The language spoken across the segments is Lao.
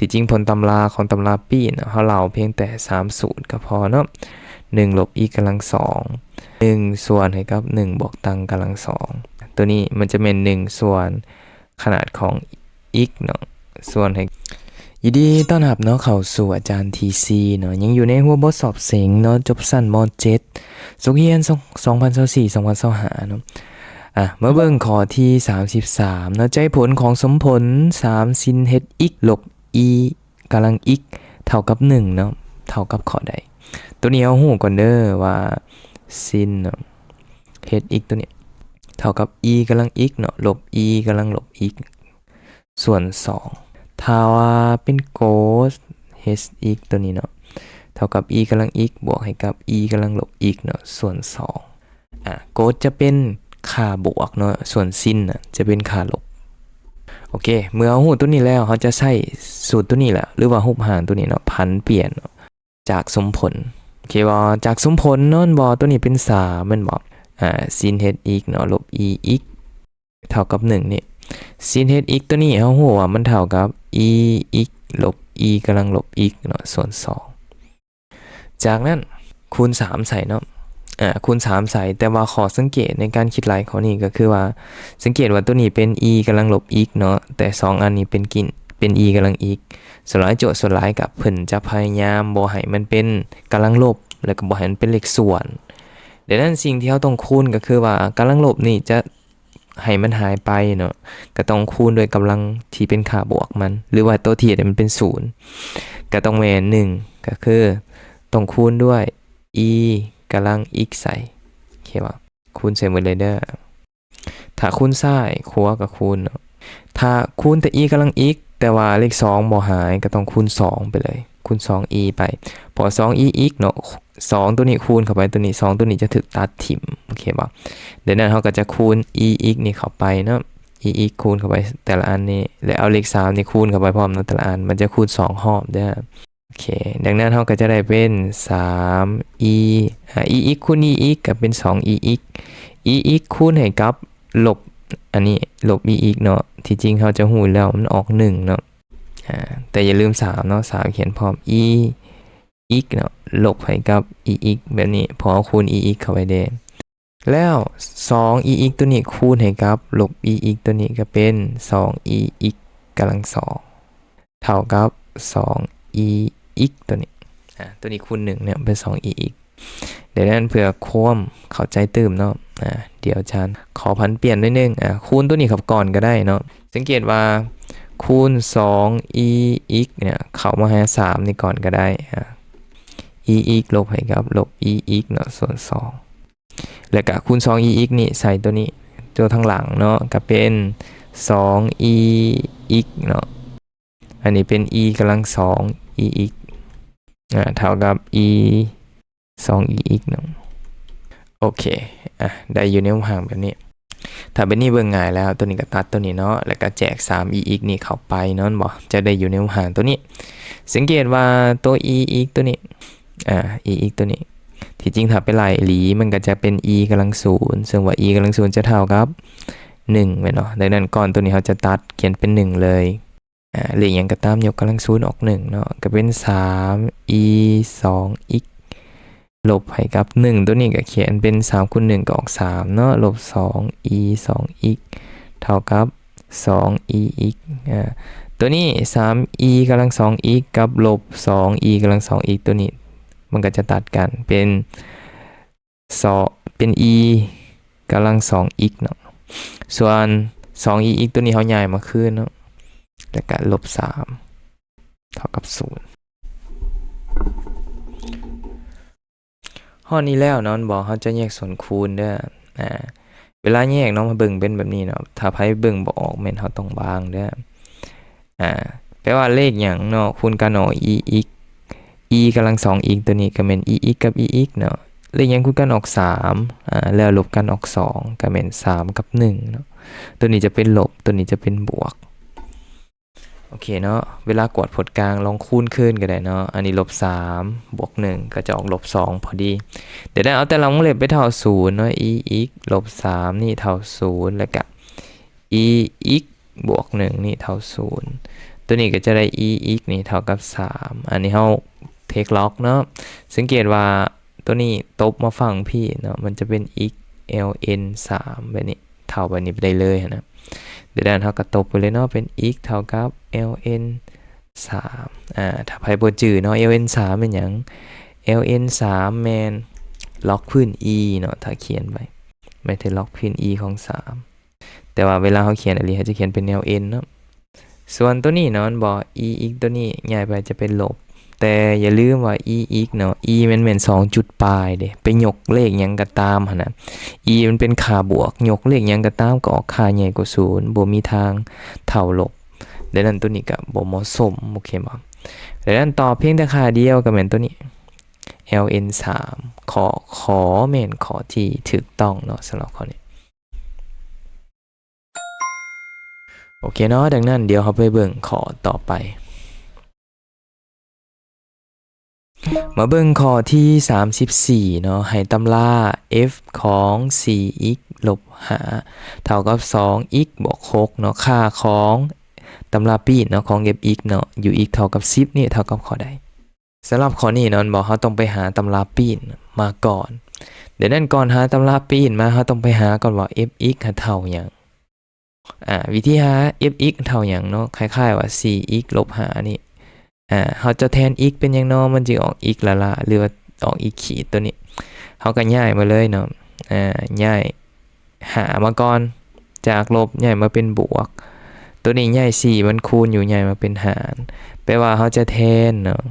ທີ່ຈິງຜົນຕຳລາຂອງຕຳລາປີ້ນ ເຮົາເລົ່າພຽງແຕ່ສາມສູດກໍພໍເນາະ ໜຶ່ງລົບອີກກຳລັງສອງ ໜຶ່ງສ່ວນໃຫ້ກັບໜຶ່ງບວກຕັງກຳລັງສອງ ໂຕນີ້ມັນຈະແມ່ນໜຶ່ງສ່ວນຂະໜາດຂອງອີກເນາະ ສ່ວນໃຫ້ ຍິນດີຕ້ອນຮັບເນາະເຂົ້າສູ່ອາຈານທີຊີເນາະ ຍັງຢູ່ໃນຫົວບົດສອບເສັງເນາະ ຈົບຊັ້ນ ມ.ເຈັດ ສົກຮຽນ ສອງພັນຊາວສີ່ ສອງພັນຊາວຫ້າເນາະ. ອ່າ ມາເບິ່ງຂໍ້ທີສາມສິບສາມເນາະ ໃຈຜົນຂອງສົມຜົນ ສາມ ຊິນເຮັດອິກ ລົບອີກຳລັງອິກ ເທົ່າກັບໜຶ່ງເນາະ ເທົ່າກັບຂໍ້ໃດ? ໂຕນີ້ເຮົາຮູ້ກ່ອນເດີວ່າ ຊິນເນາະ ເຮັດອິກໂຕນີ້ ເທົ່າກັບອີກຳລັງອິກເນາະ ລົບອີກຳລັງລົບອິກ ສ່ວນສອງ ຖ້າວ່າເປັນໂກດ ເຮັດອິກໂຕນີ້ເນາະ ເທົ່າກັບອີກຳລັງອິກ ບວກໃຫ້ກັບອີກຳລັງລົບອິກເນາະ ສ່ວນສອງ ອ່າ ໂກດຈະເປັນຄ່າບວກເນາະ ສ່ວນຊິນນະຈະເປັນຄ່າລົບ. ໂອເຄ ເມື່ອເຮົາຮູ້ໂຕນີ້ແລ້ວ ເຮົາຈະໃຊ້ສູດໂຕນີ້ແຫຼະ ຫຼືວ່າຮູບຮ່າງໂຕນີ້ເນາະ ຜັນປ່ຽນເນາະ ຈາກສົມຜົນ ໂອເຄບໍ່? ຈາກສົມຜົນເນາະ ແມ່ນບໍ່? ໂຕນີ້ເປັນສາມແມ່ນບໍ່? ອ່າ ຊິນເຮັດອິກເນາະ ລົບອີກ ເທົ່າກັບໜຶ່ງນີ້ ຊິນເຮັດອິກໂຕນີ້ ເຮົາຮູ້ວ່າມັນເທົ່າກັບອີກ ລົບອີກຳລັງລົບອິກເນາະ ສ່ວນສອງ ຈາກນັ້ນຄູນສາມໃສ່ເນາະ ອ່າ ຄູນສາມໃສ່ ແຕ່ວ່າຂໍ້ສັງເກດໃນການຄິດໄລ່ຂໍ້ນີ້ກໍຄືວ່າ ສັງເກດວ່າໂຕນີ້ເປັນອີກຳລັງລົບອິກເນາະ ແຕ່ສອງອັນນີ້ເປັນກິນ ເປັນອີກຳລັງອິກ ສ່ວນຫຼາຍໂຈດສ່ວນຫຼາຍກໍເພິ່ນຈະພະຍາຍາມບໍ່ໃຫ້ມັນເປັນກຳລັງລົບ ແລ້ວກໍບໍ່ໃຫ້ມັນເປັນເລກສ່ວນ. ດັ່ງນັ້ນສິ່ງທີ່ເຮົາຕ້ອງຄູນກໍຄືວ່າ ກຳລັງລົບນີ້ຈະ ໃຫ້ມັນຫາຍໄປເນາະ ກໍຕ້ອງຄູນດ້ວຍກຳລັງທີ່ເປັນຄ່າບວກມັນ ຫຼືວ່າໂຕທີ່ເຮັດໃຫ້ມັນເປັນສູນ ກໍຕ້ອງແມ່ນໜຶ່ງ ກໍຄືຕ້ອງຄູນດ້ວຍອີກຳລັງອິກໃສ່ ໂອເຄບໍ່? ຄູນໃສ່ໝົດເລີຍເດີ ຖ້າຄູນຊ້າຍຂວາກໍຄູນເນາະ ຖ້າຄູນແຕ່ອີກຳລັງອິກ ແຕ່ວ່າເລກສອງບໍ່ຫາຍ ກໍຕ້ອງຄູນສອງໄປເລີຍ ຄູນສອງອີໄປ ເພາະສອງອີອິກເນາະ ສອງໂຕນີ້ຄູນເຂົ້າໄປໂຕນີ້ ສອງໂຕນີ້ຈະຖືກຕັດຖິ້ມ ໂອເຄບໍ່? ດັ່ງນັ້ນເຮົາກໍຈະຄູນອີອິກນີ້ເຂົ້າໄປເນາະ ອີອິກຄູນເຂົ້າໄປແຕ່ລະອັນນີ້ ແລະເອົາເລກສາມນີ້ຄູນເຂົ້າໄປພ້ອມເນາະ ແຕ່ລະອັນ ມັນຈະຄູນສອງຮອບເດີ ໂອເຄ ດັ່ງນັ້ນເຮົາກໍຈະໄດ້ເປັນສາມອີ ອ່າ ອີອິກຄູນອີອິກກໍເປັນສອງອີອິກ ອີອິກຄູນໃຫ້ກັບລົບ ອັນນີ້ລົບອີອິກເນາະ ທີ່ຈິງເຮົາຈະຮູ້ແລ້ວມັນອອກໜຶ່ງເນາະ ອ່າ ແຕ່ຢ່າລືມສາມເນາະ ສາມຂຽນພ້ອມ ອີ ອີກເນາະ ລົບໃຫ້ກັບອີອີກແບບນີ້ ເພາະເຮົາຄູນອີອີກເຂົ້າໄປເດ້ ແລ້ວສອງອີອີກໂຕນີ້ຄູນໃຫ້ກັບລົບອີອີກໂຕນີ້ ກໍເປັນສອງອີອີກກຳລັງສອງ ເທົ່າກັບສອງອີອີກໂຕນີ້ ອ່າ ໂຕນີ້ຄູນໜຶ່ງເນາະ ເປັນສອງອີອີກ ດັ່ງນັ້ນເພື່ອຄວາມເຂົ້າໃຈຕື່ມເນາະ ອ່າ ດຽວອາຈານຂໍຜັນປ່ຽນໜ້ອຍໜຶ່ງ ອ່າ ຄູນໂຕນີ້ເຂົ້າກ່ອນກໍໄດ້ເນາະ ສັງເກດວ່າຄູນສອງອີອີກເນຍ ເຂົ້າມາຫາສາມນີ້ກ່ອນກໍໄດ້ ອ່າ ອີອີກລົບໃຫ້ກັບລົບອີອີກເນາະ ສ່ວນສອງ ແລ້ວກະຄູນສອງອີອີກນີ້ໃສ່ໂຕນີ້ ໂຕທາງຫຼັງເນາະ ກະເປັນສອງອີອີກເນາະ ອັນນີ້ເປັນອີກຳລັງສອງອີອີກ ອ່າ ເທົ່າກັບອີສອງອີອີກເນາະ ໂອເຄ ອ່າ ໄດ້ຢູ່ໃນຮູບຮ່າງແບບນີ້ ຖ້າແບບນີ້ເບິ່ງງ່າຍແລ້ວ ໂຕນີ້ກໍຕັດໂຕນີ້ເນາະ ແລ້ວກໍແຈກສາມອີອີກນີ້ເຂົ້າໄປເນາະ ແມ່ນບໍ່ ຈະໄດ້ຢູ່ໃນຮູບຮ່າງໂຕນີ້ ສັງເກດວ່າໂຕອີອີກໂຕນີ້ ອ່າ ອີອີກໂຕນີ້ ທີ່ຈິງຖ້າໄປໄລ່ອີ່ຫຼີ ມັນກໍຈະເປັນອີກຳລັງສູນ ເຊິ່ງວ່າອີກຳລັງສູນຈະເທົ່າກັບໜຶ່ງແມ່ນບໍ່? ດັ່ງນັ້ນ ກ່ອນໂຕນີ້ເຮົາຈະຕັດ ຂຽນເປັນໜຶ່ງເລີຍ ອ່າ ເລກຫຍັງກໍຕາມຍົກກຳລັງສູນອອກໜຶ່ງເນາະ ກໍເປັນສາມອີສອງອີກ ລົບໃຫ້ກັບໜຶ່ງ ໂຕນີ້ກໍຂຽນເປັນສາມຄູນໜຶ່ງກໍອອກສາມເນາະ ລົບສອງອີສອງອີກ ເທົ່າກັບສອງອີອີກ ອ່າ ໂຕນີ້ສາມອີກຳລັງສອງອີກ ກັບລົບສອງອີກຳລັງສອງອີກ ໂຕນີ້ມັນກໍຈະຕັດກັນເປັນ ສອງ ເປັນອີກຳລັງສອງອີກເນາະ ສ່ວນສອງອີອີກໂຕນີ້ເຮົາຍ້າຍມາຄືນເນາະ ແລ້ວກະລົບສາມ ເທົ່າກັບສູນ ຮອດນີ້ແລ້ວເນາະ ແມ່ນບໍ່ ເຮົາຈະແຍກສ່ວນຄູນເດີ ອ່າ ເວລາແຍກເນາະ ມາເບິ່ງເປັນແບບນີ້ເນາະ ຖ້າໃຜເບິ່ງບໍ່ອອກແມ່ນເຮົາຕ້ອງວາງເດີ ອ່າ ແປວ່າເລກຫຍັງເນາະ ຄູນກັນອອກອີອີກ ອີກຳລັງສອງອີກ ໂຕນີ້ກໍແມ່ນອີອີກກັບອີອີກເນາະ ເລກຫຍັງຄູນກັນອອກສາມ ອ່າ ແລ້ວລົບກັນອອກສອງ ກໍແມ່ນສາມກັບໜຶ່ງເນາະ ໂຕນີ້ຈະເປັນລົບ ໂຕນີ້ຈະເປັນບວກ ໂອເຄເນາະ ເວລາກວດຜົນກາງລອງຄູນຄືນກໍໄດ້ເນາະ ອັນນີ້ລົບສາມ ບວກໜຶ່ງ ກໍຈະອອກລົບສອງພໍດີ ດຽວໄດ້ເອົາແຕ່ລະວົງເລັບໄປເທົ່າສູນເນາະ ອີອີກລົບສາມນີ້ເທົ່າສູນ ແລ້ວກະ ອີອີກບວກໜຶ່ງນີ້ເທົ່າສູນ ຕົວນີ້ກໍຈະໄດ້ e x ນີ້ເທົ່າກັບສາມ. ອັນນີ້ເຮົາ take log ເນາະ, ສັງເກດວ່າຕົວນີ້ຕົບມາຝັ່ງພີ້ເນາະ, ມັນຈະເປັນ x ln ສາມ ແບບນີ້ ເທົ່າແບບນີ້ໄປໄດ້ເລີຍຫັ້ນນະ. ດັ່ງນັ້ນເຮົາກໍຕົບໄປເລີຍເນາະ, ເປັນ x ເທົ່າກັບ ln ສາມ. ອາ ຖ້າໃຜບໍ່ຈື່ເນາະ ln ສາມແມ່ນຫຍັງ? ln ສາມແມ່ນ log ພື້ນ e ເນາະ, ຖ້າຂຽນໄປ ແມ່ນ log ພື້ນ e ຂອງສາມ. ແຕ່ວ່າເວລາເຮົາຂຽນອີ່ຫຼີ ເຮົາຈະຂຽນເປັນ ln ເນາະ. ສ່ວນຕົວນີ້ເນາະ ແມ່ນບໍ່? e x ຕົວນີ້ຍ້າຍໄປຈະເປັນລົບ, ແຕ່ຢ່າລືມວ່າ e x ເນາະ e ມັນແມ່ນສອງຈຸດປາຍເດ້, ໄປຍົກເລກຫຍັງກໍຕາມຫັ້ນນະ e ມັນເປັນຄ່າບວກ, ຍົກເລກຫຍັງກໍຕາມກໍອອກຄ່າໃຫຍ່ກວ່າສູນ, ບໍ່ມີທາງເທົ່າລົບ. ດັ່ງນັ້ນຕົວນີ້ກໍບໍ່ເໝາະສົມ, ໂອເຄບໍ່? ດັ່ງນັ້ນຕອບພຽງແຕ່ຄ່າດຽວກໍແມ່ນຕົວນີ້ ln ສາມ. ຂໍ້ ຂໍ້ ແມ່ນຂໍ້ທີ່ຖືກຕ້ອງເນາະ ສຳລັບຂໍ້ນີ້. ໂອເຄເນາະ, ດັ່ງນັ້ນດຽວເຮົາໄປເບິ່ງຂໍ້ຕໍ່ໄປ. ມາເບິ່ງຂໍ້ທີສາມສິບສີ່ເນາະ, ໃຫ້ຕຳລາ f ຂອງສີ່ x ລົບຫ້າ ເທົ່າກັບສອງ x ບວກຫົກເນາະ. ຄ່າຂອງຕຳລາປີ້ນເນາະ ຂອງ f x ເນາະ ຢູ່ x ເທົ່າກັບສິບນີ້ເທົ່າກັບຂໍ້ໃດ? ສຳລັບຂໍ້ນີ້ເນາະ ແມ່ນບໍ່? ເຮົາຕ້ອງໄປຫາຕຳລາປີ້ນມາກ່ອນ. ດັ່ງນັ້ນກ່ອນຫາຕຳລາປີ້ນມາ ເຮົາຕ້ອງໄປຫາກ່ອນວ່າ f x ຫາເທົ່າຫຍັງ. ອາ ວິທີຫາ f x ເທົ່າຫຍັງເນາະ, ຄ້າຍໆວ່າສີ່ x ລົບຫ້ານີ້ ອາ ເຮົາຈະແທນ x ເປັນຫຍັງເນາະ ມັນຈຶ່ງອອກ x ລ້າໆ ຫຼືວ່າອອກ x ຂີດຕົວນີ້? ເຮົາກໍຍ້າຍມາເລີຍເນາະ, ອາ ຍ້າຍ ຫ້າມາກ່ອນ, ຈາກລົບຍ້າຍມາເປັນບວກ, ຕົວນີ້ຍ້າຍສີ່ມັນຄູນຢູ່ ຍ້າຍມາເປັນຫານ, ແປວ່າເຮົາຈະແທນເນາະ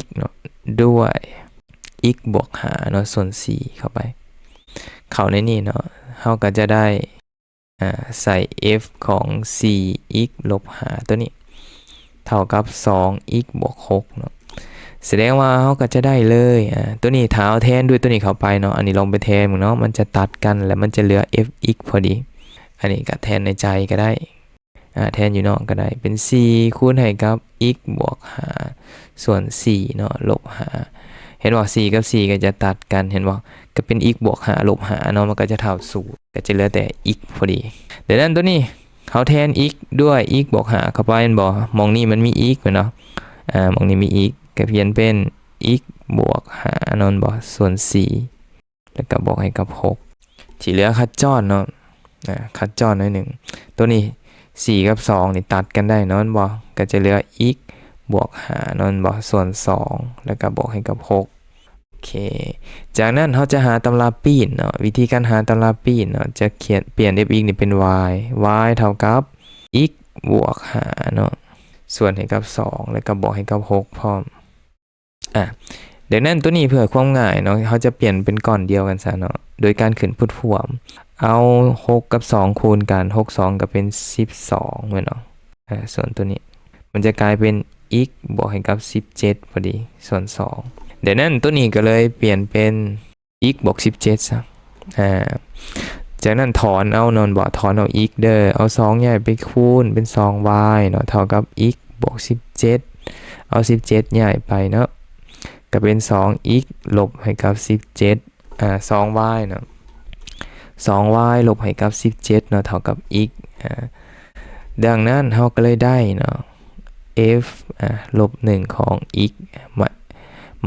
x ເນາະ ດ້ວຍ x ບວກຫ້າເນາະ ສ່ວນສີ່ເຂົ້າໄປ, ເຂົ້າໃນນີ້ເນາະ, ເຮົາກໍຈະໄດ້ ອາ ໃສ່ f ຂອງສີ່ x ລົບຫ້າຕົວນີ້ ເທົ່າກັບສອງ x ບວກຫົກເນາະ. ສະແດງວ່າເຮົາກໍຈະໄດ້ເລີຍ ອາ ຕົວນີ້ ຖ້າເຮົາແທນດ້ວຍຕົວນີ້ເຂົ້າໄປເນາະ, ອັນນີ້ລອງໄປແທນເບິ່ງເນາະ, ມັນຈະຕັດກັນ ແລະ ມັນຈະເຫຼືອ f x ພໍດີ. ອັນນີ້ກໍແທນໃນໃຈກໍໄດ້ ອາ ແທນຢູ່ນອກກໍໄດ້, ເປັນສີ່ຄູນໃຫ້ກັບ x ບວກຫ້າ ສ່ວນສີ່ເນາະ ລົບຫ້າ. ເຫັນບໍ່? ສີ່ກັບສີ່ກໍຈະຕັດກັນ ເຫັນບໍ່? ກໍເປັນ x ບວກຫ້າ ລົບຫ້າເນາະ, ມັນກໍຈະເທົ່າສູນ ກໍຈະເຫຼືອແຕ່ x ພໍດີ. ດັ່ງນັ້ນຕົວນີ້ ເຮົາແທນ x ດ້ວຍ x ບວກຫ້າເຂົ້າໄປແມ່ນບໍ່? ໝ່ອງນີ້ມັນມີ x ແມ່ນບໍ່? ອາ ໝ່ອງນີ້ມີ x ກໍປ່ຽນເປັນ x ບວກຫ້າເນາະ ແມ່ນບໍ່? ສ່ວນສີ່ ແລ້ວກໍບວກໃຫ້ກັບຫົກ. ທີ່ເຫຼືອຄັດຈ້ອນເນາະ, ອາ ຄັດຈ້ອນໜ້ອຍໜຶ່ງ. ຕົວນີ້ ສີ່ກັບສອງນີ້ຕັດກັນໄດ້ເນາະ ແມ່ນບໍ່? ກໍຈະເຫຼືອ x ບວກຫ້າເນາະ ແມ່ນບໍ່? ສ່ວນສອງ ແລ້ວກໍບວກໃຫ້ກັບຫົກ. ໂອເຄ ຈາກນັ້ນເຮົາຈະຫາຕຳລາປີ້ນເນາະ. ວິທີການຫາຕຳລາປີ້ນເນາະ ຈະຂຽນ ປ່ຽນ f x ນີ້ເປັນ y, y ເທົ່າກັບ x ບວກຫ້າເນາະ ສ່ວນໃຫ້ກັບສອງ ແລ້ວກໍບວກໃຫ້ກັບຫົກພ້ອມ. ອາ ດັ່ງນັ້ນຕົວນີ້ເພື່ອຄວາມງ່າຍເນາະ ເຮົາຈະປ່ຽນເປັນກ້ອນດຽວກັນຊະເນາະ ໂດຍການຂຶ້ນພູດພວມ ເອົາຫົກກັບສອງຄູນກັນ ຫົກສອງກໍເປັນສິບສອງແມ່ນບໍ່? ອາ ສ່ວນຕົວນີ້ມັນຈະກາຍເປັນ x ບວກໃຫ້ກັບສິບເຈັດພໍດີ ສ່ວນສອງ. ດັ່ງນັ້ນຕົວນີ້ກໍເລີຍປ່ຽນເປັນ x ບວກສິບເຈັດຊະ. ອາ ຈາກນັ້ນຖອນເອົາເນາະ ແມ່ນບໍ່? ຖອນເອົາ x ເດີ ເອົາສອງຍ້າຍໄປຄູນເປັນສອງ y ເນາະ ເທົ່າກັບ x ບວກສິບເຈັດ ເອົາສິບເຈັດຍ້າຍໄປເນາະ ກໍເປັນສອງ x ລົບໃຫ້ກັບສິບເຈັດ ອາ ສອງ y ເນາະ ສອງ y ລົບໃຫ້ກັບສິບເຈັດເນາະ ເທົ່າກັບ x. ອາ ດັ່ງນັ້ນເຮົາກໍເລີຍໄດ້ເນາະ f ອາ ລົບໜຶ່ງຂອງ x ໝາຍ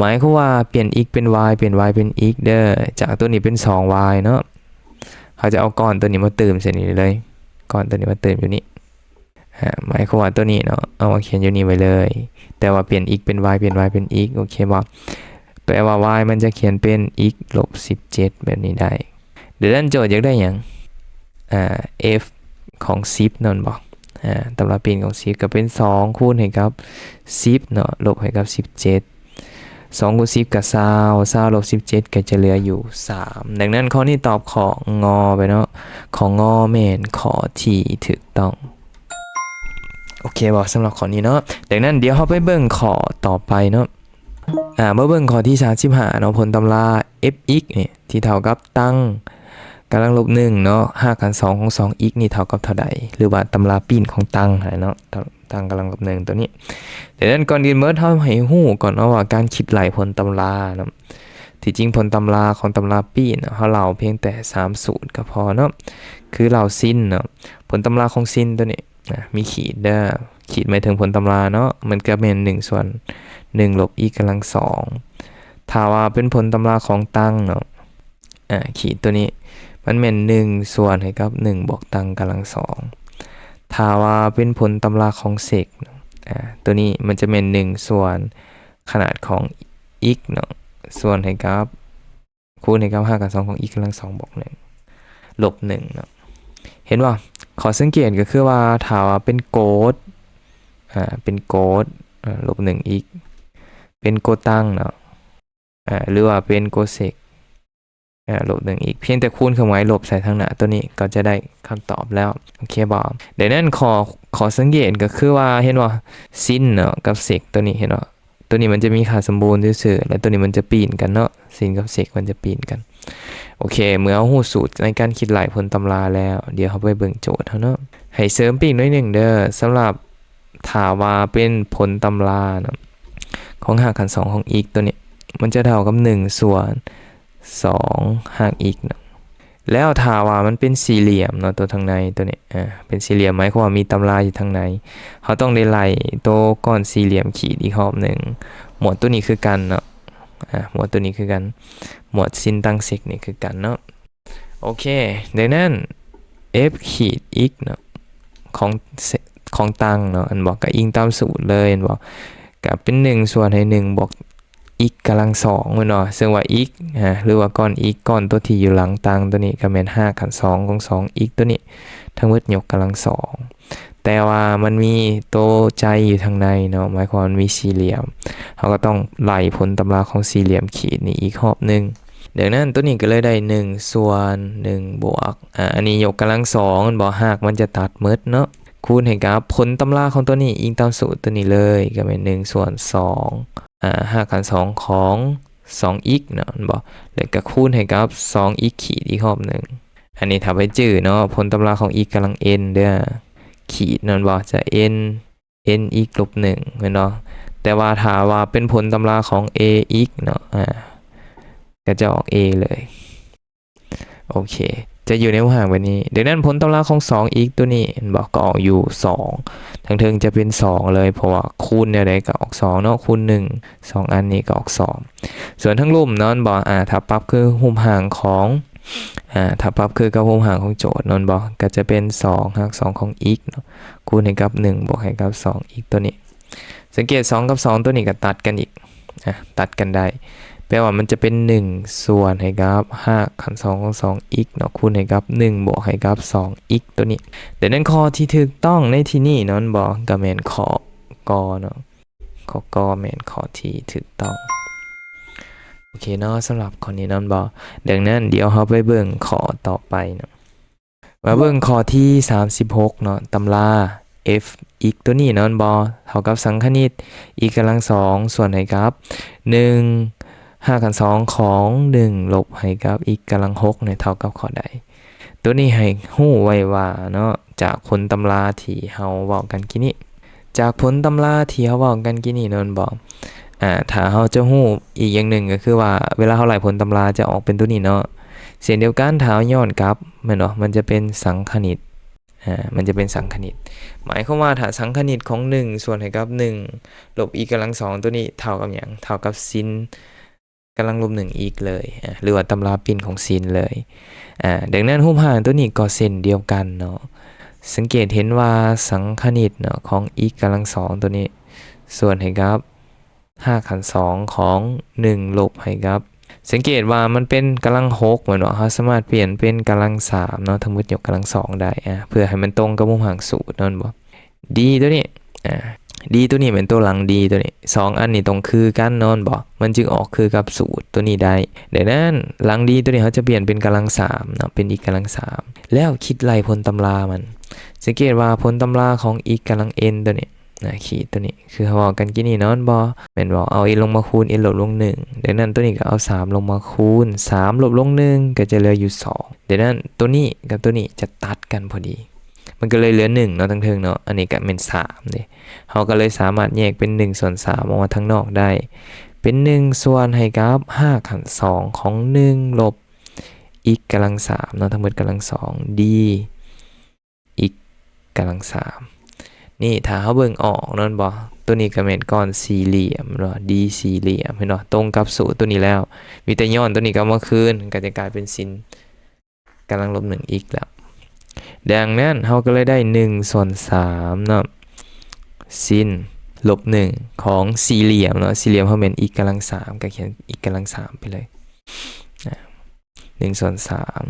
ໝາຍຄວາມວ່າປ່ຽນ x ເປັນ y ປ່ຽນ y ເປັນ x ເດີ ຈາກຕົວນີ້ເປັນສອງ y ເນາະ ເຮົາຈະເອົາກ້ອນຕົວນີ້ມາເຕີມໃສ່ນີ້ເລີຍ ກ້ອນຕົວນີ້ມາເຕີມຢູ່ນີ້ ອາ ໝາຍຄວາມວ່າຕົວນີ້ເນາະ ເອົາມາຂຽນຢູ່ນີ້ໄວ້ເລີຍ ແຕ່ວ່າປ່ຽນ x ເປັນ y ປ່ຽນ y ເປັນ x ໂອເຄບໍ່? ແປວ່າ y ມັນຈະຂຽນເປັນ x ລົບສິບເຈັດແບບນີ້ໄດ້. ດັ່ງນັ້ນໂຈດຢາກໄດ້ຫຍັງ? ອາ f ຂອງສິບເນາະ ແມ່ນບໍ່? ອາ ຕຳລາປີ້ນຂອງສິບກໍເປັນສອງຄູນໃຫ້ກັບສິບເນາະ ລົບໃຫ້ກັບສິບເຈັດ ສອງຄູນສິບກໍຊາວ ຊາວລົບສິບເຈັດກໍຈະເຫຼືອຢູ່ສາມ. ດັ່ງນັ້ນຂໍ້ນີ້ຕອບຂໍ້ ງ ໄປເນາະ ຂໍ້ ງ ແມ່ນຂໍ້ທີ່ຖືກຕ້ອງ. ໂອເຄບໍ່ ສຳລັບຂໍ້ນີ້ເນາະ? ດັ່ງນັ້ນດຽວເຮົາໄປເບິ່ງຂໍ້ຕໍ່ໄປເນາະ. ອາ ມາເບິ່ງຂໍ້ທີສາມສິບຫ້າເນາະ ຜົນຕຳລາ f x ນີ້ທີ່ເທົ່າກັບຕັ້ງກຳລັງລົບໜຶ່ງເນາະ ຮາກຂັ້ນສອງຂອງສອງ x ນີ້ເທົ່າກັບເທົ່າໃດ ຫຼືວ່າຕຳລາປີ້ນຂອງຕັ້ງຫັ້ນເນາະ ຕັ້ງກຳລັງລົບໜຶ່ງຕົວນີ້. ດັ່ງນັ້ນກ່ອນອື່ນໝົດເຮົາໃຫ້ຮູ້ກ່ອນເນາະວ່າການຄິດໄລ່ຜົນຕຳລາເນາະ ທີ່ຈິງຜົນຕຳລາຂອງຕຳລາປີ້ນເຮົາເລົ່າພຽງແຕ່ສາມສູດກໍພໍເນາະ ຄືເລົ່າຊິນເນາະ ຜົນຕຳລາຂອງຊິນຕົວນີ້ ນະ ມີຂີດເດີ ຂີດໝາຍເຖິງຜົນຕຳລາເນາະ ມັນກໍແມ່ນໜຶ່ງສ່ວນໜຶ່ງລົບ x ກຳລັງສອງ. ຖ້າວ່າເປັນຜົນຕຳລາຂອງຕັງເນາະ ອາ ຂີດຕົວນີ້ ມັນແມ່ນໜຶ່ງສ່ວນໃຫ້ກັບໜຶ່ງບວກຕັງກຳລັງສອງ. ຖ້າວ່າເປັນຜົນຕຳລາຂອງເຊັກ ອາ ຕົວນີ້ມັນຈະແມ່ນໜຶ່ງສ່ວນຂະໜາດຂອງ x ເນາະ ສ່ວນໃຫ້ກັບ ຄູນໃຫ້ກັບຮາກຂັ້ນສອງຂອງ x ກຳລັງສອງບວກໜຶ່ງ ລົບໜຶ່ງເນາະ. ເຫັນບໍ່? ຂໍ້ສັງເກດກໍຄືວ່າ ຖ້າວ່າເປັນໂກດ ອາ ເປັນໂກດ ອາ ລົບໜຶ່ງ x ເປັນໂກດຕັງເນາະ ອາ ຫຼືວ່າເປັນໂກດເຊັກ ອາ ລົບໜຶ່ງ x ພຽງແຕ່ຄູນເຄື່ອງໝາຍລົບໃສ່ທາງໜ້າ ຕົວນີ້ກໍຈະໄດ້ຄຳຕອບແລ້ວ ໂອເຄບໍ່? ດັ່ງນັ້ນ ຂໍ້ ຂໍ້ສັງເກດກໍຄືວ່າ ເຫັນບໍ່? ຊິນເນາະ ກັບເຊັກ ຕົວນີ້ ເຫັນບໍ່? ຕົວນີ້ມັນຈະມີຄ່າສົມບູນຊື່ໆ ແລະ ຕົວນີ້ມັນຈະປີ້ນກັນເນາະ ຊິນກັບເຊັກມັນຈະປີ້ນກັນ. ໂອເຄ ເມື່ອເຮົາຮູ້ສູດໃນການຄິດໄລ່ຜົນຕຳລາແລ້ວ ດຽວເຮົາໄປເບິ່ງໂຈດເຮົາເນາະ. ໃຫ້ເສີມໄປອີກໜ້ອຍໜຶ່ງເດີ ສຳລັບຖ້າວ່າເປັນຜົນຕຳລາເນາະ ຂອງຮາກຂັ້ນສອງຂອງ x ຕົວນີ້ ມັນຈະເທົ່າກັບໜຶ່ງສ່ວນສອງຮາກ x ເນາະ. ແລ້ວຖ້າວ່າມັນເປັນສີ່ຫຼ່ຽມເນາະ ຕົວທາງໃນຕົວນີ້ ອາ ເປັນສີ່ຫຼ່ຽມ ໝາຍຄວາມວ່າມີຕຳລາຢູ່ທາງໃນ ເຮົາຕ້ອງໄດ້ໄລ່ໂຕກ້ອນສີ່ຫຼ່ຽມຂີດອີກຮອບໜຶ່ງ. ໝວດຕົວນີ້ຄືກັນເນາະ ອາ ໝວດຕົວນີ້ຄືກັນ ໝວດຊິນຕັງເຊັກນີ້ຄືກັນເນາະ. ໂອເຄ ດັ່ງນັ້ນ f ຂີດ x ເນາະ ຂອງ ຂອງຕັງເນາະ ອັນບອກ ກໍອີງຕາມສູດເລີຍ ອັນບອກ ກໍເປັນໜຶ່ງສ່ວນໃຫ້ໜຶ່ງບວກ x ກຳລັງສອງແມ່ນບໍ່? ເຊິ່ງວ່າ x ຮະ ຫຼືວ່າກ້ອນ x ກ້ອນຕົວທີ່ຢູ່ຫຼັງຕັງຕົວນີ້ ກໍແມ່ນຮາກຂັ້ນສອງຂອງສອງ x ຕົວນີ້ ທັງໝົດຍົກກຳລັງສອງ. ແຕ່ວ່າມັນມີໂຕໄຈຢູ່ທາງໃນເນາະ ໝາຍຄວາມວ່າມັນມີສີ່ຫຼ່ຽມ ເຮົາກໍຕ້ອງໄລ່ຜົນຕຳລາຂອງສີ່ຫຼ່ຽມຂີດນີ້ອີກຮອບໜຶ່ງ. ດັ່ງນັ້ນ ຕົວນີ້ກໍເລີຍໄດ້ໜຶ່ງສ່ວນໜຶ່ງບວກ ອາ ອັນນີ້ຍົກກຳລັງສອງແມ່ນບໍ່? ຮາກມັນຈະຕັດໝົດເນາະ ຄູນໃຫ້ກັບຜົນຕຳລາຂອງຕົວນີ້ ອີງຕາມສູດຕົວນີ້ເລີຍ ກໍແມ່ນໜຶ່ງສ່ວນສອງ ອາ ຮາກຂັ້ນສອງຂອງສອງ x ເນາະ ແມ່ນບໍ່? ແລ້ວກໍຄູນໃຫ້ກັບສອງ x ຂີດອີກຮອບໜຶ່ງ. ອັນນີ້ຖ້າໄປຈື່ເນາະ ຜົນຕຳລາຂອງ x ກຳລັງ n ເດີ ຂີດ ແມ່ນບໍ່? ຈະ n n x ລົບໜຶ່ງ ແມ່ນບໍ່? ແຕ່ວ່າຖ້າວ່າເປັນຜົນຕຳລາຂອງ ax ເນາະ ອາ ກໍຈະອອກ a ເລີຍ ໂອເຄ ຈະຢູ່ໃນຮູບຮ່າງແບບນີ້. ດັ່ງນັ້ນ ຜົນຕຳລາຂອງສອງ x ຕົວນີ້ ແມ່ນບໍ່? ກໍອອກຢູ່ສອງ ທາງເທິງຈະເປັນສອງເລີຍ ເພາະວ່າຄູນແນວໃດກໍອອກສອງເນາະ ຄູນໜຶ່ງ ສອງອັນນີ້ກໍອອກສອງ. ສ່ວນທາງລຸ່ມເນາະ ແມ່ນບໍ່? ອາ ຖ້າປັບຄືຮູບຮ່າງຂອງ ອາ ຖ້າປັບຄືກັບຮູບຮ່າງຂອງໂຈດເນາະ ແມ່ນບໍ່? ກໍຈະເປັນສອງຮາກສອງຂອງ x ເນາະ ຄູນໃຫ້ກັບໜຶ່ງບວກໃຫ້ກັບສອງ x ຕົວນີ້. ສັງເກດ ສອງກັບສອງຕົວນີ້ກໍຕັດກັນອີກ ອາ ຕັດກັນໄດ້ ແປວ່າມັນຈະເປັນໜຶ່ງສ່ວນໃຫ້ກັບຮາກຂັ້ນສອງຂອງສອງ x ເນາະ ຄູນໃຫ້ກັບໜຶ່ງບວກໃຫ້ກັບສອງ x ຕົວນີ້. ດັ່ງນັ້ນ ຂໍ້ທີ່ຖືກຕ້ອງໃນທີ່ນີ້ເນາະ ແມ່ນບໍ່? ກໍແມ່ນຂໍ້ ກ ເນາະ ຂໍ້ ກ ແມ່ນຂໍ້ທີ່ຖືກຕ້ອງ. ໂອເຄເນາະ ສຳລັບຂໍ້ນີ້ເນາະ ແມ່ນບໍ່? ດັ່ງນັ້ນ ດຽວເຮົາໄປເບິ່ງຂໍ້ຕໍ່ໄປເນາະ. ມາເບິ່ງຂໍ້ທີສາມສິບຫົກເນາະ ຕຳລາ f x ຕົວນີ້ເນາະ ແມ່ນບໍ່? ເທົ່າກັບສັງຄະນິດ x ກຳລັງສອງ ສ່ວນໃຫ້ກັບໜຶ່ງຮາກຂັ້ນສອງຂອງໜຶ່ງລົບໃຫ້ກັບ x ກຳລັງຫົກ ນີ້ເທົ່າກັບຂໍ້ໃດ? ຕົວນີ້ໃຫ້ຮູ້ໄວ້ວ່າເນາະ ຈາກຜົນຕຳລາທີ່ເຮົາເວົ້າກັນກີ້ນີ້ ຈາກຜົນຕຳລາທີ່ເຮົາເວົ້າກັນກີ້ນີ້ເນາະ ແມ່ນບໍ່? ອາ ຖ້າເຮົາຈະຮູ້ອີກຢ່າງໜຶ່ງກໍຄືວ່າ ເວລາເຮົາໄລ່ຜົນຕຳລາຈະອອກເປັນຕົວນີ້ເນາະ. ເຊັ່ນດຽວກັນ ຖ້າເຮົາຍ້ອນກັບ ແມ່ນບໍ່? ມັນຈະເປັນສັງຄະນິດ ອາ ມັນຈະເປັນສັງຄະນິດ ໝາຍຄວາມວ່າ ຖ້າສັງຄະນິດຂອງໜຶ່ງສ່ວນໃຫ້ກັບໜຶ່ງລົບ x ກຳລັງສອງ ຕົວນີ້ເທົ່າກັບຫຍັງ? ເທົ່າກັບຊິນ ກຳລັງລົບໜຶ່ງ x ເລີຍ ອາ ຫຼືວ່າຕຳລາປິ່ນຂອງຊິນເລີຍ ອາ ດັ່ງນັ້ນ ຮູບຮ່າງຕົວນີ້ກໍເຊັ່ນດຽວກັນເນາະ ສັງເກດເຫັນວ່າສັງຄະນິດເນາະ ຂອງ x ກຳລັງສອງຕົວນີ້ ສ່ວນໃຫ້ກັບຮາກຂັ້ນສອງຂອງໜຶ່ງລົບໃຫ້ກັບ ສັງເກດວ່າມັນເປັນກຳລັງຫົກແມ່ນບໍ່? ເຮົາສາມາດປ່ຽນເປັນກຳລັງສາມເນາະ ທັງໝົດຍົກກຳລັງສອງໄດ້ ອາ ເພື່ອໃຫ້ມັນຕົງກັບຮູບຮ່າງສູດເນາະ ແມ່ນບໍ່? d ຕົວນີ້ ອາ d ຕົວນີ້ແມ່ນຕົວຫຼັງ d ຕົວນີ້ ສອງອັນນີ້ຕ້ອງຄືກັນເນາະ ແມ່ນບໍ່? ມັນຈຶ່ງອອກຄືກັບສູດຕົວນີ້ໄດ້. ດັ່ງນັ້ນ ຫຼັງ d ຕົວນີ້ເຮົາຈະປ່ຽນເປັນກຳລັງສາມເນາະ ເປັນ x ກຳລັງສາມ ແລ້ວຄິດໄລ່ຜົນຕຳລາມັນ. ສັງເກດວ່າຜົນຕຳລາຂອງ x ກຳລັງ n ຕົວນີ້ນະ ຂີດຕົວນີ້ ຄືເຮົາເວົ້າກັນກີ້ນີ້ເນາະ ແມ່ນບໍ່? ແມ່ນບໍ່? ເອົາ n ລົງມາຄູນ n ລົດລົງໜຶ່ງ ດັ່ງນັ້ນ ຕົວນີ້ກໍເອົາສາມລົງມາຄູນ ສາມລົບລົງໜຶ່ງ ກໍຈະເຫຼືອຢູ່ສອງ. ດັ່ງນັ້ນ ຕົວນີ້ກັບຕົວນີ້ຈະຕັດກັນພໍດີ ມັນກໍເລີຍເຫຼືອໜຶ່ງເນາະ ທາງເທິງເນາະ ອັນນີ້ກໍແມ່ນສາມເດ້ ເຮົາກໍເລີຍສາມາດແຍກເປັນໜຶ່ງສ່ວນສາມອອກມາທາງນອກໄດ້ ເປັນໜຶ່ງສ່ວນໃຫ້ກັບຮາກຂັ້ນສອງຂອງໜຶ່ງລົບ x ກຳລັງສາມເນາະ ທັງໝົດກຳລັງສອງ d x ກຳລັງສາມ. ນີ້ ຖ້າເຮົາເບິ່ງອອກແມ່ນບໍ່? ໂຕນີ້ກໍແມ່ນກ້ອນສີ່ຫຼ່ຽມເນາະ D ສີ່ຫຼ່ຽມ ເຫັນບໍ່? ຕົງກັບສູດໂຕນີ້ແລ້ວ ມີແຕ່ຍ້ອນໂຕນີ້ກັບມາຄືນ ກໍຈະກາຍເປັນສິນກຳລັງລົບໜຶ່ງ x ແລ້ວ. ດັ່ງນັ້ນເຮົາກໍເລີຍໄດ້ໜຶ່ງສ່ວນສາມເນາະ ສິນລົບໜຶ່ງຂອງສີ່ຫຼ່ຽມເນາະ ສີ່ຫຼ່ຽມເຮົາແມ່ນ x ກຳລັງສາມ ກໍຂຽນ x ກຳລັງສາມໄປເລີຍ ອາ ໜຶ່ງສ່ວນສາມ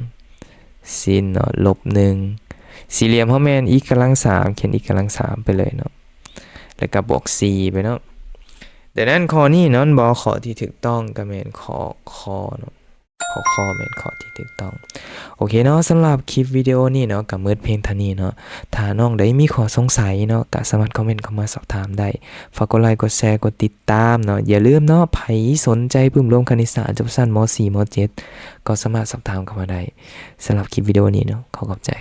ສິນເນາະ ລົບໜຶ່ງ ສີ່ຫຼ່ຽມເຮົາແມ່ນ x ກຳລັງສາມ ຂຽນ x ກຳລັງສາມໄປເລີຍເນາະ ແລ້ວກໍບວກສີ່ໄປເນາະ. ດັ່ງນັ້ນຂໍ້ນີ້ເນາະ ແມ່ນບໍ່? ຂໍ້ທີ່ຖືກຕ້ອງກໍແມ່ນຂໍ້ ຄ ເນາະ ຂໍ້ ຄ ແມ່ນຂໍ້ທີ່ຖືກຕ້ອງ. ໂອເຄເນາະ ສຳລັບຄລິບວິດີໂອນີ້ເນາະ ກໍໝົດພຽງເທົ່ານີ້ເນາະ. ຖ້ານ້ອງໃດມີຂໍ້ສົງໄສເນາະ ກໍສາມາດຄອມເມັນເຂົ້າມາສອບຖາມໄດ້. ຝາກກົດໄລ ກົດແຊ ກົດຕິດຕາມເນາະ. ຢ່າລືມເນາະ ໃຜສົນໃຈປຶ້ມລົມຄະນິດສາດ ຈົບຊັ້ນ ມໍສີ່ ມໍເຈັດ ກໍສາມາດສອບຖາມເຂົ້າມາໄດ້. ສຳລັບຄລິບວິດີໂອນີ້ເນາະ ຂໍຂອບໃຈ.